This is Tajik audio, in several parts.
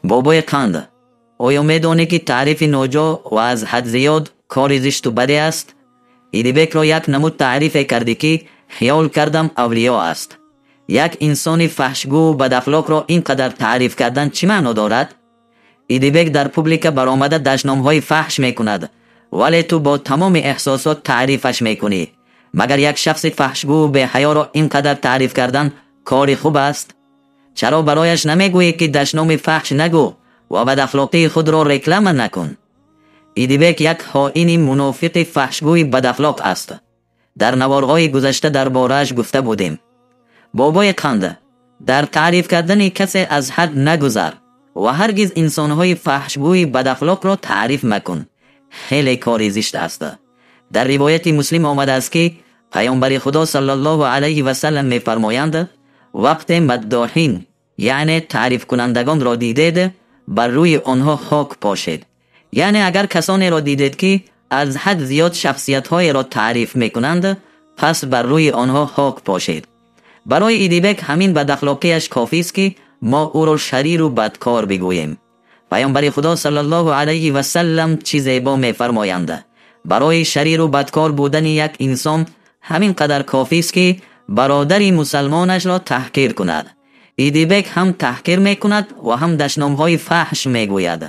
Бобои қанд, оё медонӣ, ки таърифи ноҷо ва аз ҳад зиёд кори зишту баде аст? Идибекро як намуд таърифе кардӣ, ки хиёл кардам, авлиё аст. Як инсони фаҳшгӯ, бадахлоқро ин қадар таъриф кардан чӣ маъно дорад? Идибек дар публика баромада дашномҳои фаҳш мекунад, вале ту бо тамоми эҳсосот таърифаш мекунӣ. Магар як шахси фаҳшгӯ, беҳаёро ин қадар таъриф кардан кори хуб аст? Чаро барояш намегӯӣ, ки дашноми фаҳш нагӯ ва бадахлоқии худро реклама накун? Идибек як хоини мунофиқи фаҳшгӯи бадахлоқ аст. Дар наворҳои гузашта дар борааш гуфта будем. Бобои қанд, дар таъриф кардани касе аз ҳад нагузар ва ҳаргиз инсонҳои фаҳшгӯи бадахлоқро таъриф макун. Хеле кори зишт аст. Дар ривояти Муслим омадааст, ки Паёмбари Худо саллаллоҳу алайҳи васаллам мефармоянд: вақте маддоҳин, яъне таърифкунандагонро дидед, бар рӯи онҳо хок пошед. Яъне агар касонеро дидед, ки аз ҳад зиёд шахсиятҳоеро таъриф мекунанд, пас бар рӯи онҳо хок пошед. Барои Идибек ҳамин бадахлоқиаш кофист, ки мо ӯро шариру бадкор бигӯем. Паёмбари Худо саллаллоҳу алайҳи васаллам чӣ зебо мефармоянд: барои шариру бадкор будани як инсон ҳамин қадар кофист, ки бародари мусалмонашро таҳқир кунад. Идибек ҳам таҳқир мекунад ва ҳам дашномҳои фаҳш мегӯяд,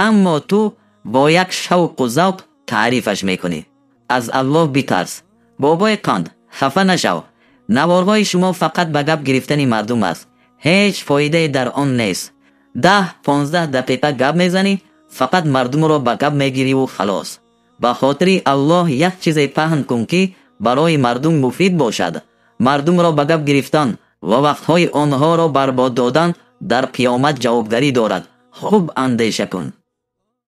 аммо ту бо як шавқу завқ таърифаш мекунӣ. Аз Аллоҳ битарс. Бобои қанд, хафа нашав. Наворҳои шумо фақат ба гап гирифтани мардум аст, ҳеҷ фоидае дар он нест. 10-15 дақиқа гап мезанӣ, фақат мардумро ба гап мегириву халос. Ба хотири Аллоҳ як чизе паҳн кун, ки барои мардум муфид бошад. Мардумро ба гап гирифтан ва вақтҳои онҳоро барбод додан дар қиёмат ҷавобгарӣ дорад. Хуб андеша кун.